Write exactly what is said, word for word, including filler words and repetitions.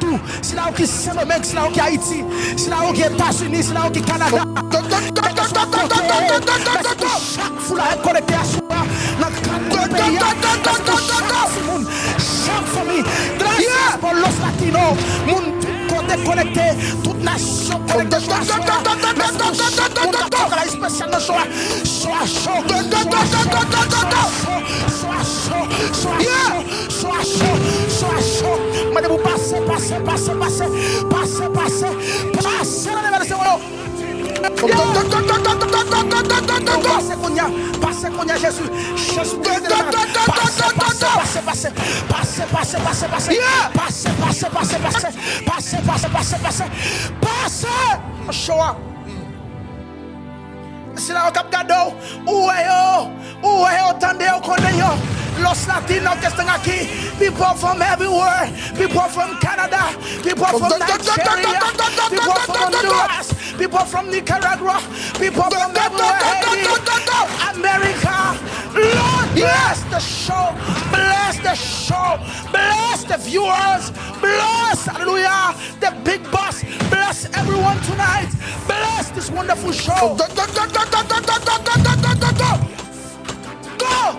Tou, sila yo ki Sendomeng, sila yo ki Ayiti, sila yo ki Etazini, sila yo ki Kanada. Kèlkeswa kote yo ye, mèsi pou chak foulay k konekte aswè a nan kat kwen peyi a. Mèsi pou chak timoun, chak fanmi. Gracias por los latinos. Moun tout kote konekte, tout nasyon konekte sou aswè a. Mèsi pou chak moun k ap fè yon bagay espesyal nan show a. Show a cho. Show a cho. Show a cho. Show a cho. Show a cho. Show a cho. Show a cho. Mwen mande pou pase, pase, pase, pase. Pase, pase, pase. Pase nan nèmè de se yo. Yo, pase kounye a. Pase kounye a, Jezi. Jezi, pase, pase, pase, pase. Pase, pase, pase, pase. Pase, pase, pase, pase. Pase, pase, pase, pase. Pase. Show a. Sila yo k ap gade w, ou wè yo, ou wè yo, tande yo, konnen yo. Los Latinos que están aquí, people from everywhere, people from Canada, people from Nigeria, people from Honduras, people from Nicaragua, people from everywhere, Haiti, America. Lord, bless the show, bless the show, bless the viewers, bless, hallelujah. The big boss, bless everyone tonight. Bless this wonderful show. Go! Go!